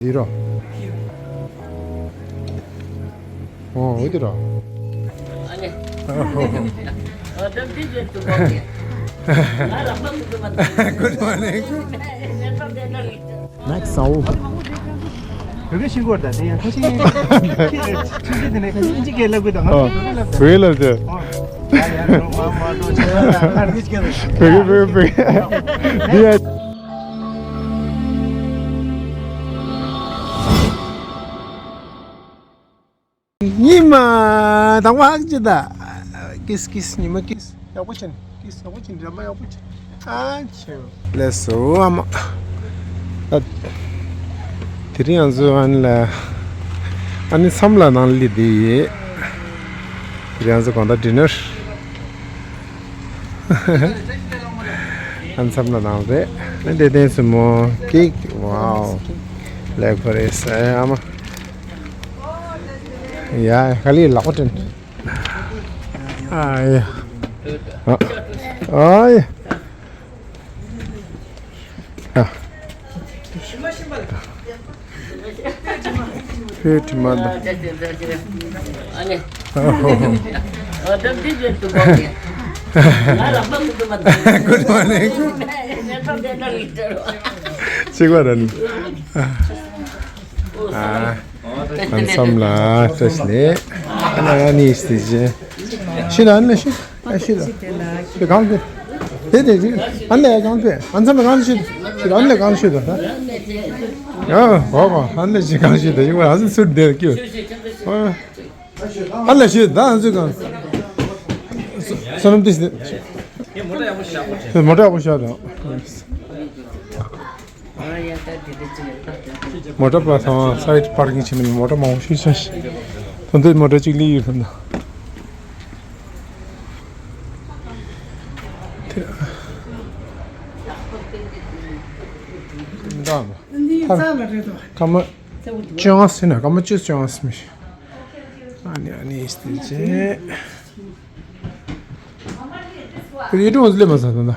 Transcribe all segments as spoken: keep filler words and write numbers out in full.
འདི་རོ། ཨོ་འོ་འདི་རོ། Good morning. Next show. བོད་སྐད་ཤེས་དགོས་ད། དེ་ཡང་ཁ་ཤས་ཁྱིམ་མཚེས་དེ་ནས་ཁ་ཤས་ཨིན་ཇི་སྐད་ལབ་དགོས་ད། ང་བོད་སྐད་ལབ་ད། བོད་སྐད་ལབ་ད། ཡ་ཡ་རོ་མ་མ་རོ་ཆེ་ད། ང་ཨིན་ཇི་སྐད་ལབ། བོད་སྐད་བོད་སྐད་བོད་སྐད། འདི་ཡ། ཉི་མ་དང་བ་ཅི་ད། ཀིས་ཀིས་ཉི་མ་ཀིས་ཡག་པོ་ཅན། ཀིས་ཡག་པོ་ཅན། འགྲམ་པ་ཡག་པོ་ཅན། ཨ་ཆེ། ལགས་སོ་ཨ་མ། ཨ། དེ་རིང་ང་ཚོ་ཨ་ནི་ལ། ཨ་ནི་མཚམས་ལ་ནང་ལི་དེ་ཡེ། དེ་རིང་ང་ཚོ་གང་ལྟར་ཌི་ནར། ཨ་མཚམས་ལ་ནང་རེད། ཨ་འདི་དེ་སུ་མོ་ཀེག་ཝའོ། ལེགས་པོ་རེད་ཨ་མ། ཡ་ག་ལི་ལག་པ་སྤྲིན། ཨ་ཡ། ཨ་ཡ། ཨ། ཧེ་དྲི་མ་དང་། Good morning. ཅིག་བར་ནི། ཨ། ཨན་སམ་ལ་བཀྲ་ཤིས་བདེ་ལེགས། ཨ་ནི་ཨ་ནི་སྟེ་ཅི། ཤི་ལ་ཨ་ནི་ཤི། ཨ་ཤི་ལ། ཤི་གང་དེ། དེ་དེ་ཅི། ཨ་ནི་གང་དེ། ཨན་སམ་ལ་གང་ཤི། ཤི་ལ་ཨ་ནི་གང་ཤི་དོ། ཡ་གོ་གོ་ཨ་ནི་ཅི་གང་ཤི་དོ། ཡིན་པ་ཨ་ཟི་སུར་དེ་ཀྱུ། ཨ་ལ་ཤི་ད་ཨ་ཟི་གང་། སོ་ནམ་དེ་ཤི། མོ་ཊ་ཡག་པོ་བཞག་དང་། མོ་ཊ་པ་ཚང་སའིཌ་པར་ཀིང་བྱས་ནས་མོ་ཊ་མང་པོ་ཞིག་བཞག་ཤག་ད་ལྟ་མོ་ཊ་གཅིག་སླེབས་ཡོད་ལབ་ན། འདི་ཚ་ལ་རེད་དོ། སྐར་མ་བཅོ་ལྔ་ཟིན་ན་སྐར་མ་བཅུ་བཅོ་ལྔ་ཟིན་མི་ཤེས། ཨ་ནི་ཨ་ནི་སྟེ་ཅེ། ཡུ་ཊུབ་ལས་མ་ཟ་ད་ད། ལས་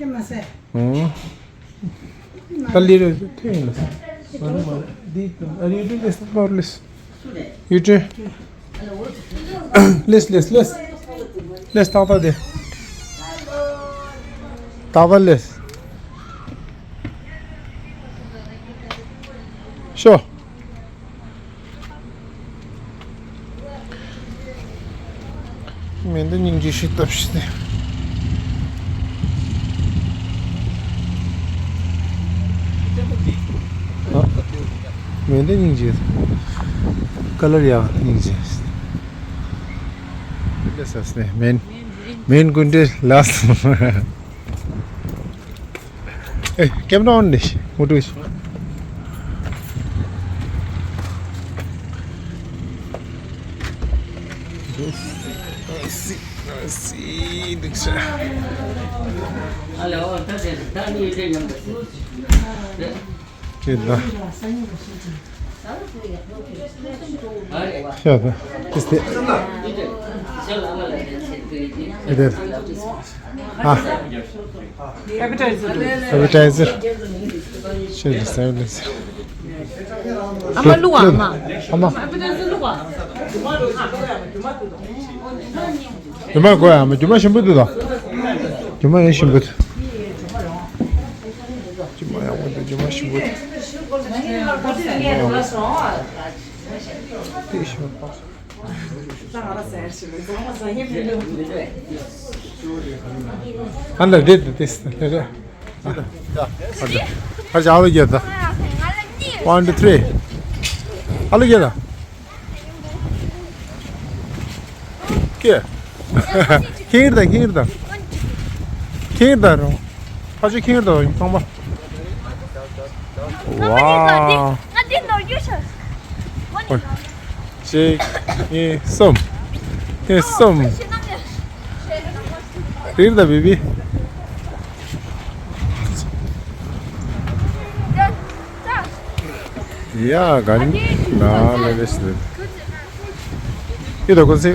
མ་ཟ། ཨོ། ད་ལས་རེད་ཐོན་ཡིན་ལ། མ་རེད་མ་རེད། འདི་ཨ་ཡུ་ཊུབ་ལས་སྟོར་ལས། ཡུ་ཊུབ། ལས་ལས་ལས། ལས་ཏག་ཏག་དེ། ཏག་ཏག་ལས། ཤོ། མེ་མདའ་སྙིང་རྗེ་ཞིག་བཏབ་ཤིག་སྟེ། ཨ། མེ་མདའ་སྙིང་རྗེ། ཀ་ལར་ཡང་སྙིང་རྗེ། ལས་ས་སྟེ་མེན། མེན་ཀུན་ཏེ་ལ་སི། ཨེ། ཀེམ་ར་ཨོན་ནི་མོ་ཊ་ཤི། སི་སི་སི་འདུག་ཤག་ཧ་ལོ། ད་དེ་ད་ནི་ཡོད་དེ་ཡང་། ཁྱེད་ལ། ཤ་ད། ཏིས་ཏེ། ཨེ་དེ། ཨ། Appetizer. Appetizer. ཤ་ད་ས་ཨེ་པེ་ཊའི་ཛར། ཨ་མ་བླུགས་པ་ཨ་མ། ཨ་མ། Appetizer བླུགས་པ། རྒྱུ་མ་དགོས་ཨ་མ། རྒྱུ་མ་ཞིམ་པོ་འདུག་ད། རྒྱུ་མ་ཡང་ཞིམ་པོ་འདུག་རྒྱུ་མ་ཡག་པོ་འདུག་རྒྱུ་མ་ཞིམ་པོ་འདུག་ཨ་ལ་རེད་དེ་དེ། ཨ་ལ་རེད་དེ་དེ་རེད། ཨ་ལ་རྒྱབ་ད། One, two, three. ཨ་ལ་རྒྱབ་ད། ཁྱེར་ད་ཁྱེར་ད། ཁྱེར་ད་རོ། ཕ་ཆུ་ཁྱེར་ད་རོ་ཡིན་ཚང་མ། ཝའོ། ང་འདི་ནོར་རྒྱུ་ཤ། གཅིག་གཉིས། གསུམ། གཉིས། གསུམ། རེད་ད་བེ་བི། ཡ་ག་རིང་ན་ལེ་ལེ་སི་ཡི་ད་ཀུན་སི།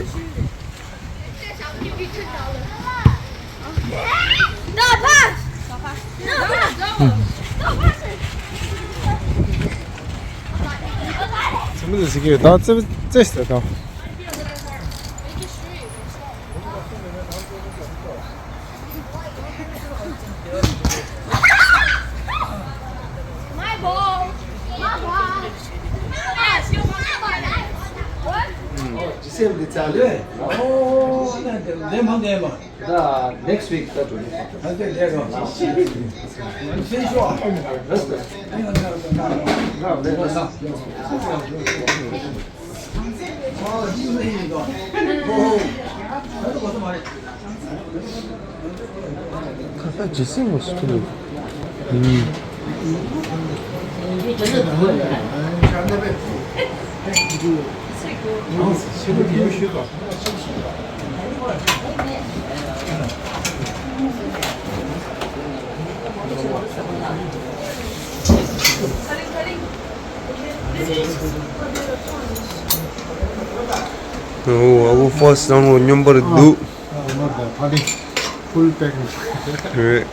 མི་ལ་ཟིག་གི་ད་ཙེ་ཙེ་ཟེར་དང་། ཇི་སེམས་འདི་ཚ་ལོས། ཨོ། ལས་མང་ལས་མང་། ད་next week ད་ཐུག་ནས། ད་དེ་ལས་རོགས། ཤེས་ཤོག། རེས་པེག་ཊི། ཁ་ཁ་ཇི་སྲིད་མོ་སུ་ཐུག་ལོ། ཨོ། ཨ་ཁུ་ཕར་སི་ཊི་སང་ལོ་སྙོམས་པར་འདུག། ཨ། ཨ། ནོར་ད་ཕ་ལི་ཕུལ་པེག་རེད།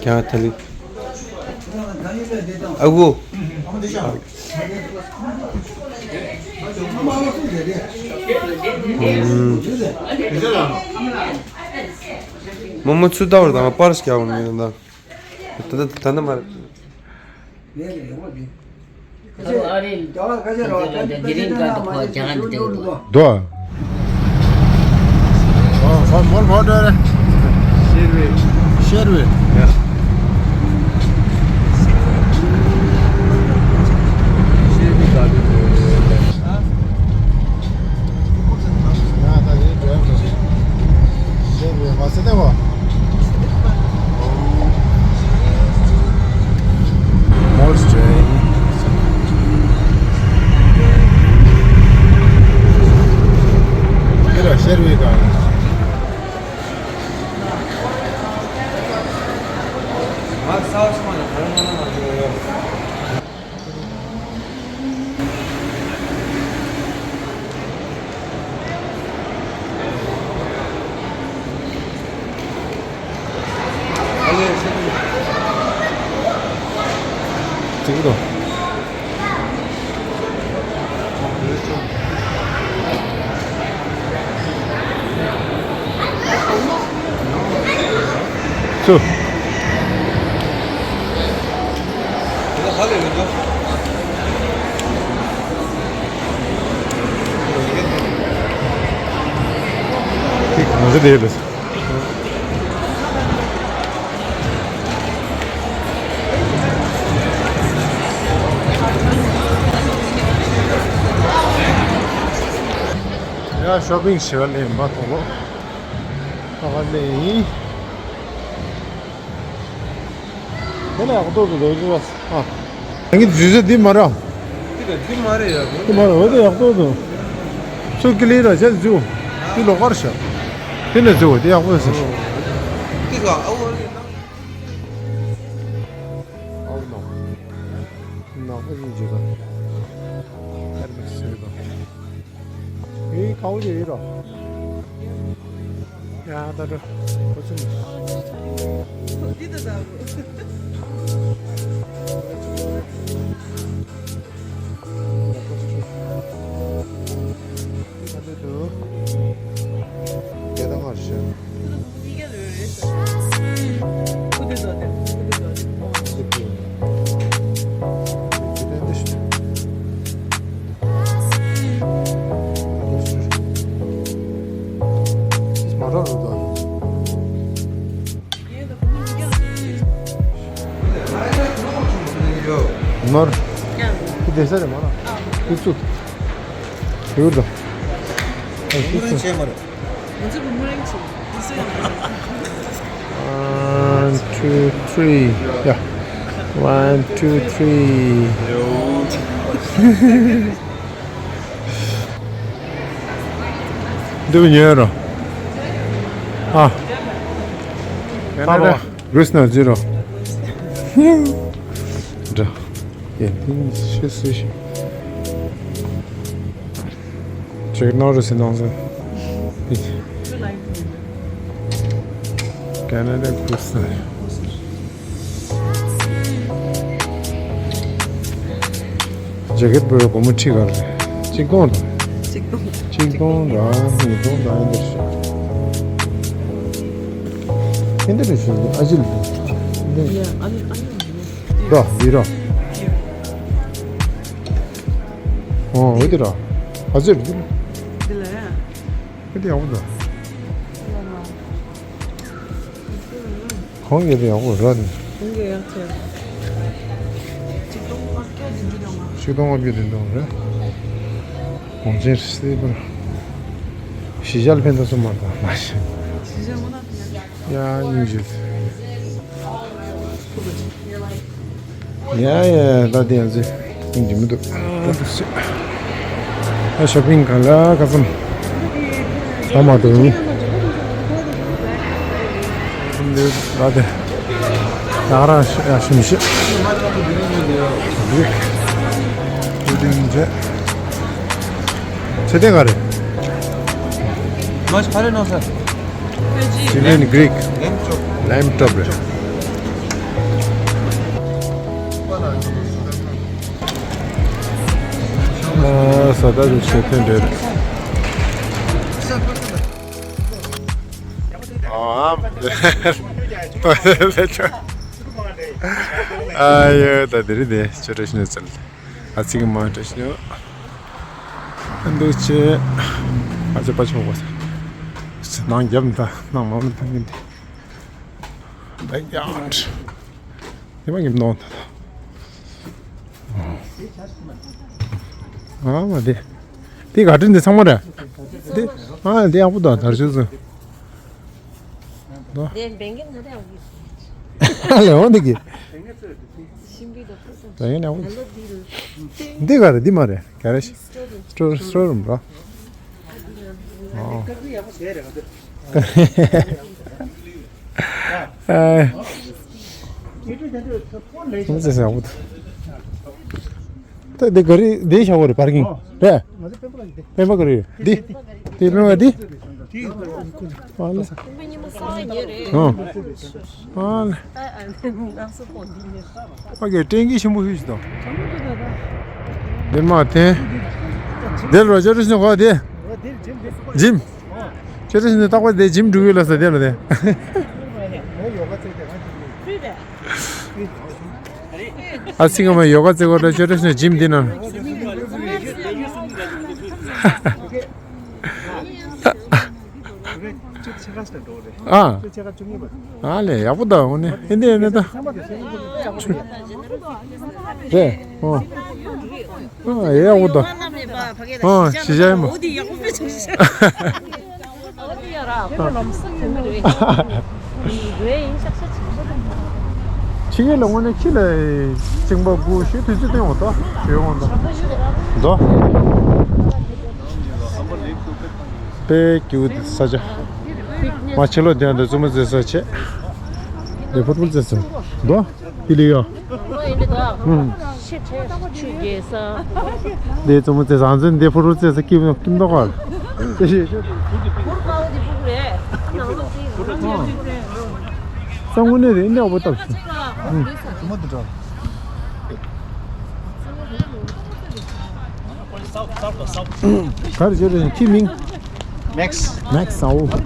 ཀྱང་ཐ་ལི། ཨ་ཁུ། ཨུམ། མོ་མོ་ཚུར་ལྟ་བར་དང་པར་སྐྱ་བར་མི་དང་། ད་ད་ད་ནི་མ་རེད། ཨ་རེ། འདི་རིང་ག་འདི་ཁོ་རྒྱ་གར་འདི་སྟེགས་འདུག། འདུག་ཨ། ཨོ། ཧོ། མོར་མོར་འགྲོ་རེད། ཤེར་ཝེ། ཤེར་ཝེ། ཡ། ཤེར་ཝེ་ག་འདུག། ཡ། ད་རེད་འགྲོ་ཡ་འགྲོ། ཤེར་ཝེ་མ་ཟེར་ནས་བ། Horse train. ཁྱེད་རང་ཤེར་ཝེ་ག། ང་ས་ཆ་མ་ནས་ག་རེ་ང་ལ་མ་འགྲོ་ཡོད། ཙིག་རོ། ཚུ། ང་ཚོ་དེ་ལ། ཡ། ཤོ་པིང་བྱེད་པ་ལས་མ་ཐོག་ལོ། ད་ག་ལས་ཡིན། དེ་ལ་ཡག་ཏོག་ཏོ་འདུག་ཟེར་བ། ཨ། ངའི་ཇུས་ཟེར་འདི་མ་ར། འདི་ག་འདི་མ་རེད་ཡ། འདི་མ་ར། འོ་དེ་ཡག་ཏོག་ཏོ། ཚུར་ཀི་ལི་ར་བྱས་འཇུ། འདི་ལོག་པར་བྱ། དེ་ནས་འཇུ། འདི་ཡག་པོ་ཟེར། འདི་ག་ཨ་འོ་རེད་ན། ཨའོ་ནོ། ནག་པོ་ཡིན་འཇུ་དང་། ཨར་མི་ཟེར་དང་། ངའི་ཁའོ་ཡོད་ཡོད་རོ། ཡ་ད་འགྲོ། ཁོ་ཚོ་ནི། འདི་ད་ད་རུ། ད་འདི་དུ། རྒྱ་ད་མར་ཤ། ནོར། ཁྱི་བསྡད་ས་རེད་མ་ལ། ཁྱི་ཚུགས། ཡོད་དོ། ཁྱི་ཚུགས། ང་ཚོ་བུ་མོ་རིང་ཆེ། དུས་ཚོད་ཡང་མ་རེད། One, two, three. Yeah. One, two, three. འདི་བ་ཉོས་རོ། ཨ། Canada. Rusna zero. འདྲ། ཡེ་དེ་ཤེས་སུ་ཤེས། ཅེག་ནོ་རུ་སི་ནང་ཟེར། Canada Rusna། ཇེ་ཀེད་པོའི་སྒོར་མོ་ཁྲི་ག་རེ་རེད། གཅིག་སྟོང་དང་། གཅིག་སྟོང་། གཅིག་སྟོང་དང་ཉིས་སྟོང་དང་འདིར་ཤོག་འདི་འདྲ་རེད་ཤོག་ཨ་ཅི་ལ་འདི། འདི་ར་འདི་ར། ཨོ་འོ་འདི་ར། ཨ་ཅི་ལ་འདི། འདི་ཡག་པོ་འདུག་གང་གི་རེད་ཡག་པོ་ར་ནི། གང་གི་ཡག་ཆེ། ཆིག་སྟོང་ལྔ་བརྒྱ་དེ་འདྲ་རེད། གོང་ཆེན་སྲིད་པར། གཞིས་ཆགས་ཕན་ཐོགས་སུ་མ་དང་མ་ཤེས། གཞིས་ཆགས་མ་དང་ཡ་སྙིང་རྗེ། ཡ་ཡ་ད་དེ་ཡང་ཚེ་སྙིང་རྗེ་མི་འདུག་ད་ཤོ་པིང་ག་ལ་ག་ཙམ་ད་མ་འདུག་འདི་ད་དེ་ད་རང་ཤི་ཡ་ཤི་མི་ཤི་འདི་འདི་འདྲ་ཚེ་བརྟན་ག་རེད། མ་ཤི་ག་རེ་ནང་ས། Chilean Greek lamb chop རེད། ཨ་ས་ད་དུ་ཆེ་ཐོན་རེད། ཨ་ཡོད་ད་དེ་རེད་དེ་ཆོས་རེ་ཤི་ནས་ཚར། ཨ་ཙི་གི་མ་འདྲ་ཤི་ནས། ཨ་འདུག་ཅེ། ཨ་ཙི་པ་ཆོག་པ། ནང་རྒྱབ་ནས་ད་ནང་མང་ལ་ཐོན་གིན་ཏེ། ད་ཡང་། དེ་མ་གིམ་ནོ་ད། ཨ་མ་དེ། དེ་ག་དྲིན་དེ་ཚང་མ་རེད། དེ། ཨ་དེ་ཡག་པོ་ད་དར་ཆུ་ཚོད། དེ་འབེང་གིན་ན་དེ་ཡག་པོ། ལེ་འོང་དེ་གི། ཤིང་པི་དང་ཕུ་ཐུང་། ད་ཡིན་ནའང་འདི་ག་རེད། འདི་མ་རེད། ག་རེ་ཞིག་སི་ཊོར་རུམ་རོ། ཨོ། ཨ། ད་འདི་ག་རེ་འདི་བྱ་བ་རེད། པར་ཀིང་རེད། སྤེན་པ་ག་རེ་ཡོད། འདི། འདི་སྤེན་པ་འདི། ཨ་ལེ། ཨ་ལེ། ཕ་གིའི་སྤྲིན་གྱི་ཆེན་པོ་ཧུད་ཅིག་དང་། འདིར་མ་འཐེན། འདིར་རོ་ཅོ་རི་སི་ནི་གོ་དེ། འཇིམ། ཅོ་རི་སི་ནི་རྟག་པར་དེ་འཇིམ་འགྲོ་གི་ལ་ས་དེ་ལ་དེ། ཨ་ཙི་ང་མ་ཡོ་ག་རྩེ་གོ་ད་ཅོ་རི་སི་ནི་འཇིམ་འདི་ན། ཨ། ཨ་ལེ་ཡག་པོ་ད་འོ་ནི་ཨེ་འདི་ཨེ་ནི་ད། རེད་ཨོ། ཨ་ཡག་པོ་ད། ཨོ་ཤི་ཤ་ཡིན་པ། ཕྱི་རྒྱལ་ལ་དངོས་གནས་ཁྱི་ལ་གཅིན་པ་དགུ་ཤོས་དུས་ཚོད་བསྟན་འོང་ད་ཞོལ་འོང་ད། འདོ། དཔེ་སྐྱིད་པོ་ས་ཆ། མ་ཕྱི་ལོགས་དེ་འདྲ་བཙུན་མོ་རྩེ་ས་བྱས། འདི་ཕུཊ་པོལ་རྩེ་ས། འདོ། དེ་ལས་ཡོད། ཧུམ། འདི་བཙུན་མོ་རྩེ་ས་ཨང་ཚོན་འདི་ཕུཊ་པོལ་རྩེ་ས་ཀིམ་ཀིམ་མདོག་ག། ས་དངོས་གནས་རེད་ཨེ་འདྲ་བོ་བཏབ་སོང་། ཧུམ། ག་རེ་བྱས་རེད་ཁྱི་མིང་། མེགས། མེགས་ཨའོ། བོད་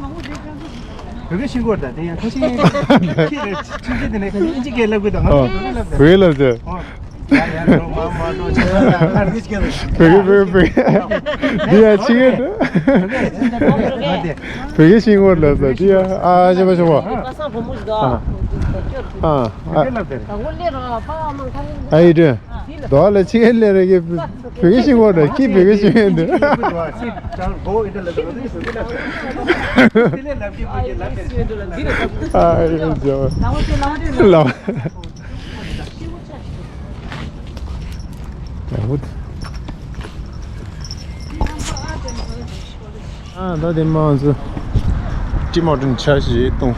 སྐད་ཤེས་ཀྱི་ཡོད་ད། དེ་ཡང་ཁ་ཤས་ཁྱི་རེད་ཆུང་ཆུང་དེ་ནས་ཨིན་ཇི་སྐད་ལབ་གི་འདུག་ང་ཨོ། བོད་སྐད་ལབ་ཀྱི། བོད་སྐད་ལབ་ཀྱི། ཨོ། ཡ་ཡ་འགྲོ་མ་མ་འགྲོ་ཆ་ལ་ང་རིག་གི་འདུག་བོད་སྐད་བོད་སྐད་བོད་སྐད། འདི་ཡ་ཆི་གི་འདུག་བོད་སྐད་ཤེས་ཀྱི་ཡོད་ལབ་ས་འདི་ཡ་ཨ་ཞེ་པ་ཞེ་པ། པ་སངས་བུ་མོ་ཞིག་འདུག་ཨ་ཨ་ཨ་ཨ་ཡི་དྲན། དོ་ལ་ཆི་གི་ལེ་རེ་གི་བོད་སྐད་ཤེས་ཀྱི་ཡོད་ད་ཁྱི་བོད་སྐད་ཤེས་ཀྱི་ཡོད་འདུག་ཨ་ཡོད་ལ། ཡག་པོ་འདུག་ཨ་ད་དེ་མ་ང་ཚོ་ཊི་མོ་ཊི་ནས་ཆ་ཞིག་བཏུང་།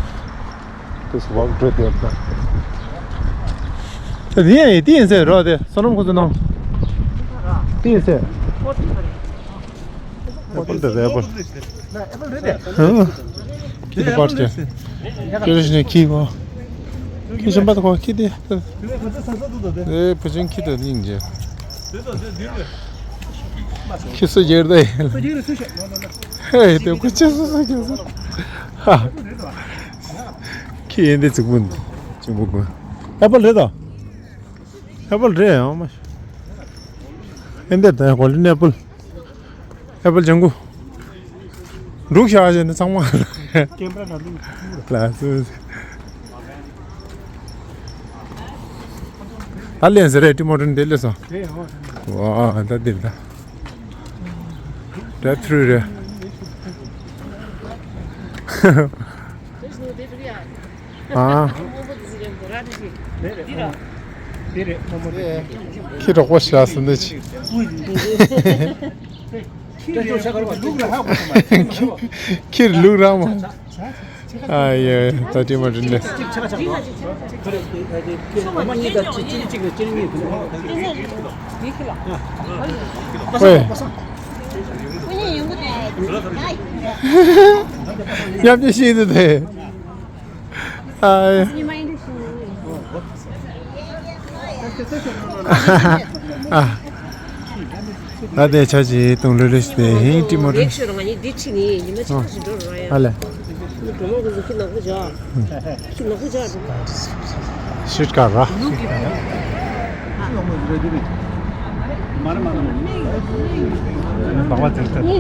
This walk to the other. དེ་ཡིན་དེ་ཡིན་ཟེར་རོགས་དེ་བསོད་ནམས་ཁོ་ཚོ་ནང་། དེ་ཡིན་ཟེར། Apple དེ་རེད་apple། ཧང་། ཁྱི་དེ་པར་ཅན། ཁྱི་རེ་ཞིག་ནས་ཁྱི་གོ། ཁྱི་གཞན་པ་དེ་གོ་ཁྱི་དེ། ཨེ་བུ་ཆུང་ཁྱི་དེ་སྙིང་རྗེ། ཁྱི་སུ་རྒྱལ་དེ། ཧེ་དེ་ཁོ་ཁྱི་སུ་སུ་རྒྱལ་སུ། ཧ། ཁྱི་ཡིན་དེ་ཙིག་པུ་འདི་ཅིང་པུ་ཀུན། Apple རེད་དོ། Apple རེད་ཡང་མ། ཨེ་འདི་ད་གོ་ལི་ནི་apple། Apple ལྗང་གུ། འབྲུག་ཤ་ཞེས་ནི་ཚང་མ། ལ་སུ། ད་ལེན་ཟེར་རེད་ཏི་མོ་ཏྲིན་དེ་ལས་སོང་། ཝ་ད་འདིར་ད། Drive through རེད། ཨ། ཁྱི་གྲོགས་པོ་ཞིག་ཟིན་ནས་ཅི། ཁྱི་ལུག་རང་མ། ཨ་ཡེ་ད་ཅི་མ་དྲིན་ལས། ཨོའི། ཡབ་ཀྱི་ཤིང་དེ་དེ། ཨ། ཨ། ད་དེ་ཆ་ཅི་དུང་ལུ་ལུ་ཞིག་དེ་ཧིང་ཏི་མོ་ཏི། ལེགས་ཤོས་རང་ཉིད་འདི་ཁྲིད་ནི་ཉི་མ་ཆ་ཞིག་འགྲོ་རོགས་ཡ། ཨ་ལེ། ནི་སྒྲོལ་མ་ཀུན་ཁྱི་ནག་པོ་བྱ། ཁྱི་ནག་པོ་བྱ། ཤིཊ་ཀར་ར། ནི་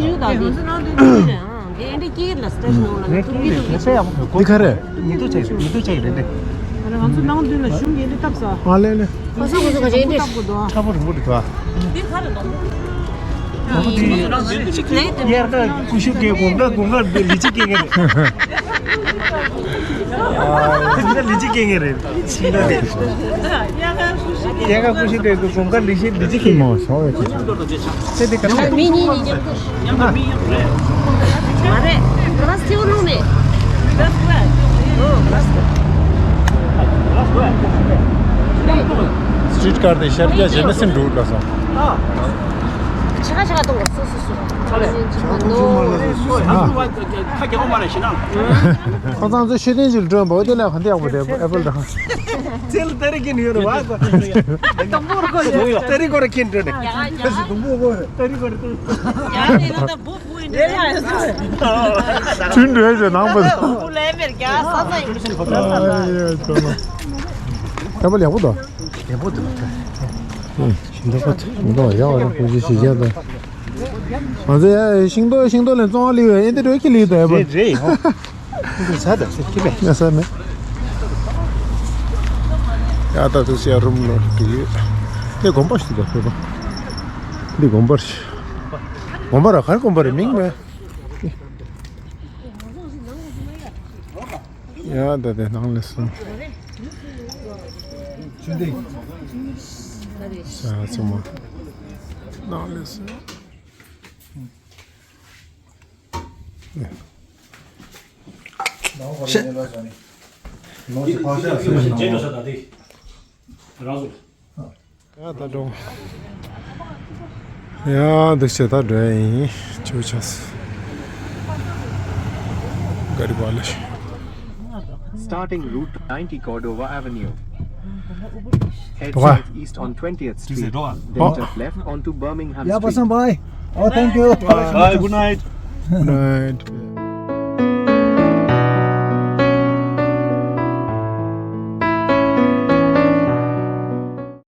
རུ་ད་དེ། དེ་འདྲ་སྐྱིད་ལ་སྟེར་ནོ་ལ་ཐུག་གི་འདུག་འདི་ག་རེ། ཉི་དུ་ཆེ་ཉི་དུ་ཆེ་རེད་དེ། ང་ཚོ་ནང་མདུན་ལ་གཞུང་གི་ལི་བཏབ་ས། ང་ལེ་ལེ། ཁོ་ཚོ་ཁོ་ཚོ་ག་ཅན་དེ། ཁྲ་པོ་རིང་པོ་འདུག་ག་འདི་ག་རེ་ནོ། ཁོ་ཚོ་དེ། དབྱར་ཁ་ཀུ་ཤུ་སྐྱེ་དགུན་ཁ་དགུན་ཁ་ལི་ཅི་སྐྱེ་ངེས་རེད། དེ་འདྲ་ལི་ཅི་སྐྱེ་ངེས་རེད། ཕྱི་ཟླ་དེ། དབྱར་ཁ་ཀུ་ཤུ་སྐྱེ་དགུན་ཁ་ལི་ཤི་ལི་ཅི་སྐྱེ་ངེས། མོ་ཤོག་ཡོད་ཅི། དེ་དེ་ག་ལ། མི་གཉིས་གཉིས་མཉམ་དུ། མ་རེད། ག་ལ་སེའུ་བླུགས་ནས། སི་ཊི་རིཊ་ཀར་དེ་ཤར་རྒྱག་བྱེད་ན་སེམས་འགྲོ་འགྲོ་སོང་། ཆ་ག་ཆ་ག་གཏོང་དགོས་སོ་སོ་སོ། ཆ་ག་ཁོ་ཚང་ཚོ་ཤེས་ལྡན་ཅིག་སྒྲོན་པ་འོ་དེ་ལས་ག་འདི་ཡག་པོ་དེ་ཨེ་པལ་རང་། ཚེ་ལ་ཏེ་རི་ཀིན་ཡོད་རེད་བ། དང་པོར་ཏེ་རི་ཀོ་ར་ཀིན་འགྲོ་ནས། ཏེ་རི་ཀོ་ར་ཏེ། ཡ་ནི་ད་ད་བུ་བུ་ཡིན་ནས། ཐུན་འགྲོས་ཟེར་ནང་པ། བུ་ལས་མེར་རྒྱ་ས་ས་ཡིན། ཨ་ཡ་ཙོ་ལ། ཨེ་པལ་ཡག་པོ་འདུག་ཡག་པོ་འདུག་ཞིང་འབྲོག་པ་ཚོ། ཞིང་འབྲོག་ཡག་པོ་ཞིག་བྱེད་ཀྱི་འདུག་ང་ཚོ་ཡ་ཤིང་ཏོག་ཤིང་ཏོག་ལ་བཙོང་བ་ལི་བས་ཨེ་འདི་འགྲོ་ཁྱི་ལི་དོ་ཨེ་པལ། རེད་རེད། འདི་ས་ད་ཚེ་ཁྱི་མེད། ཡ་ས་མེད། ཡ་ད་དུ་ཤ་རུམ་ལོ་དུ་ཡོད། དེ་དགོན་པ་ཞིག་ད་ཕེབས་པ། འདི་དགོན་པ་རེད། དགོན་པ་ར་གར་དགོན་པ་རེད་མིང་མེད། ཡ་ད་དེ་ནང་ལས་སོང་། ཆུ་འདི། ས་ཚང་མ་ནང་ལས་སོང་། ཡ་ད་འགྲོ། ཡ་འདུག་བྱས་ད་འགྲོ་ཡ་ཡིན། ཆུ་ཆགས། ག་རི་བ་ལ། Starting Route ninety Cordova Avenue. Head southeast on twentieth Street, then turn left onto Birmingham Street. Yeah, Pasam bhai. Oh, thank you. Bye, good night. Good night.